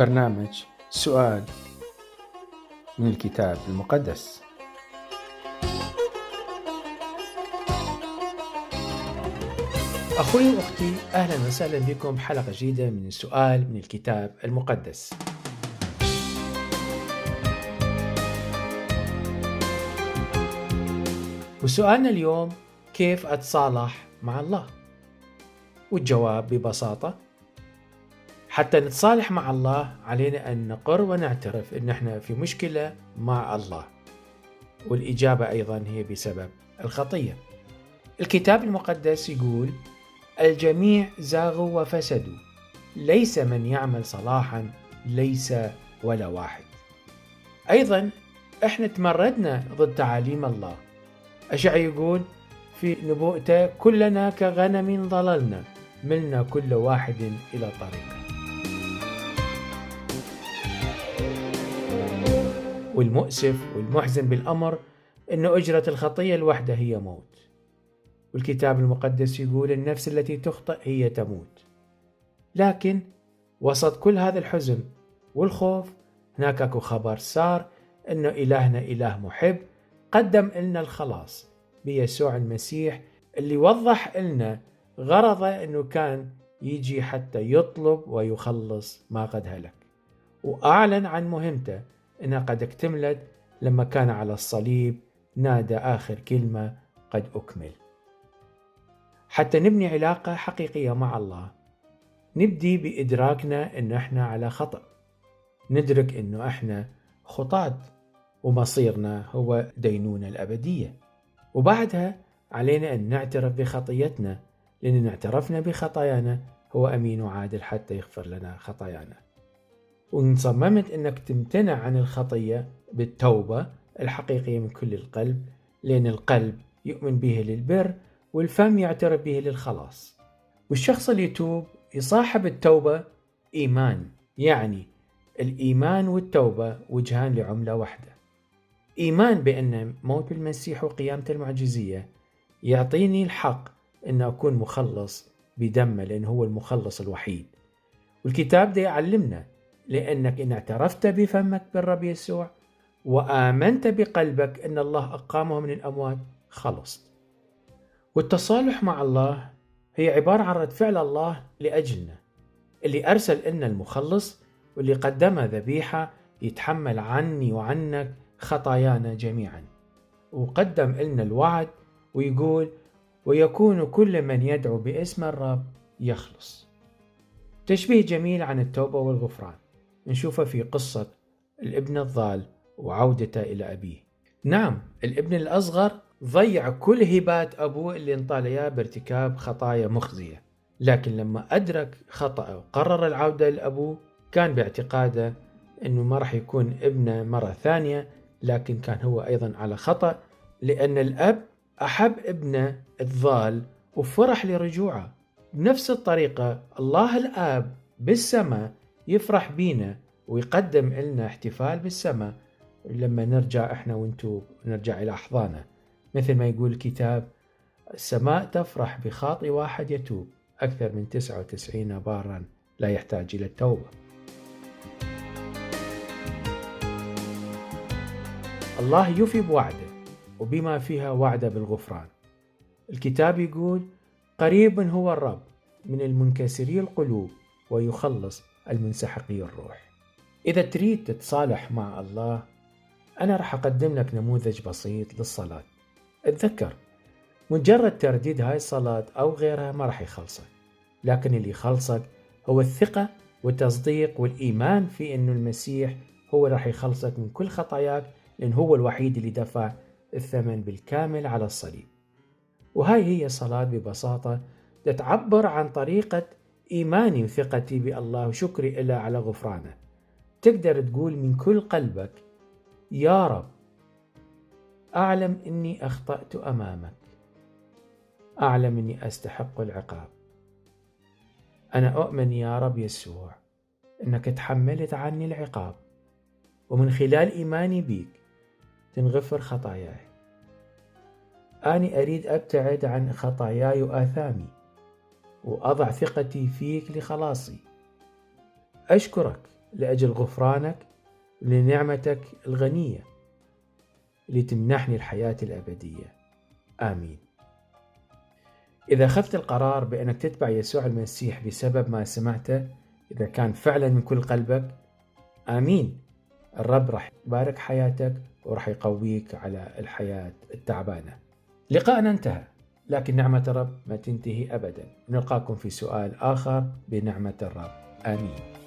برنامج سؤال من الكتاب المقدس. أخوي وأختي، أهلا وسهلا بكم بحلقة جديدة من سؤال من الكتاب المقدس. وسؤالنا اليوم: كيف أتصالح مع الله؟ والجواب ببساطة: حتى نتصالح مع الله علينا أن نقر ونعترف أن احنا في مشكلة مع الله، والإجابة أيضا هي بسبب الخطية. الكتاب المقدس يقول: الجميع زاغوا وفسدوا، ليس من يعمل صلاحا، ليس ولا واحد. أيضا احنا تمردنا ضد تعاليم الله. أشعياء يقول في نبوءته: كلنا كغنم ضللنا، ملنا كل واحد إلى طريقه. والمؤسف والمحزن بالأمر أن أجرة الخطية الوحدة هي موت. والكتاب المقدس يقول: النفس التي تخطئ هي تموت. لكن وسط كل هذا الحزن والخوف هناك أكو خبر صار، أنه إلهنا إله محب قدم لنا الخلاص بيسوع المسيح، اللي وضح لنا غرضه أنه كان يجي حتى يطلب ويخلص ما قد هلك، وأعلن عن مهمته أنها قد اكتملت لما كان على الصليب نادى آخر كلمة: قد أكمل. حتى نبني علاقة حقيقية مع الله نبدي بإدراكنا أنه احنا على خطأ، ندرك أنه احنا خطاة ومصيرنا هو دينونة الأبدية، وبعدها علينا أن نعترف بخطيتنا، لأن اعترفنا بخطايانا هو أمين وعادل حتى يغفر لنا خطايانا. وإن صممت أنك تمتنع عن الخطية بالتوبة الحقيقية من كل القلب، لأن القلب يؤمن به للبر والفم يعترف به للخلاص. والشخص اللي يتوب يصاحب التوبة إيمان، يعني الإيمان والتوبة وجهان لعملة واحدة. إيمان بأن موت المسيح وقيامته المعجزية يعطيني الحق أن أكون مخلص بدمه، لأنه هو المخلص الوحيد. والكتاب ده يعلمنا: لأنك إن اعترفت بفمك بالرب يسوع وآمنت بقلبك أن الله أقامه من الأموات خلصت. والتصالح مع الله هي عبارة عن رد فعل الله لأجلنا، اللي أرسل لنا المخلص، واللي قدم ذبيحة يتحمل عني وعنك خطايانا جميعا، وقدم لنا الوعد ويقول: ويكون كل من يدعو باسم الرب يخلص. تشبيه جميل عن التوبة والغفران نشوفه في قصة الابن الضال وعودته إلى أبيه. نعم، الابن الأصغر ضيع كل هبات أبوه اللي انطال إياه بارتكاب خطايا مخزية، لكن لما أدرك خطأه وقرر العودة لأبوه كان باعتقاده أنه ما راح يكون ابنه مرة ثانية، لكن كان هو أيضا على خطأ، لأن الأب أحب ابنه الضال وفرح لرجوعه. بنفس الطريقة الله الآب بالسماء يفرح بينا ويقدم لنا احتفال بالسماء لما نرجع احنا ونتوب ونرجع إلى أحضانه، مثل ما يقول الكتاب: السماء تفرح بخاطئ واحد يتوب أكثر من 99 بارا لا يحتاج إلى التوبة. الله يفي بوعده وبما فيها وعده بالغفران. الكتاب يقول: قريب هو الرب من المنكسري القلوب ويخلص المنسحقي الروح. إذا تريد تتصالح مع الله أنا راح أقدم لك نموذج بسيط للصلاة. اتذكر، مجرد ترديد هاي الصلاة أو غيرها ما راح يخلصك، لكن اللي يخلصك هو الثقة والتصديق والإيمان في أنه المسيح هو راح يخلصك من كل خطاياك، لأن هو الوحيد اللي دفع الثمن بالكامل على الصليب. وهاي هي صلاة ببساطة تتعبر عن طريقة إيماني وثقتي بالله وشكري إله على غفرانه. تقدر تقول من كل قلبك: يا رب، أعلم أني أخطأت أمامك، أعلم أني أستحق العقاب. أنا أؤمن يا رب يسوع أنك تحملت عني العقاب، ومن خلال إيماني بيك تنغفر خطاياي. أنا أريد أبتعد عن خطاياي وآثامي وأضع ثقتي فيك لخلاصي. أشكرك لأجل غفرانك ولنعمتك الغنية اللي تمنحني الحياة الأبدية. آمين. إذا أخذت القرار بأنك تتبع يسوع المسيح بسبب ما سمعته، إذا كان فعلا من كل قلبك، آمين، الرب راح يبارك حياتك وراح يقويك على الحياة التعبانة. لقاءنا انتهى، لكن نعمة الرب ما تنتهي أبدا. نلقاكم في سؤال آخر بنعمة الرب. آمين.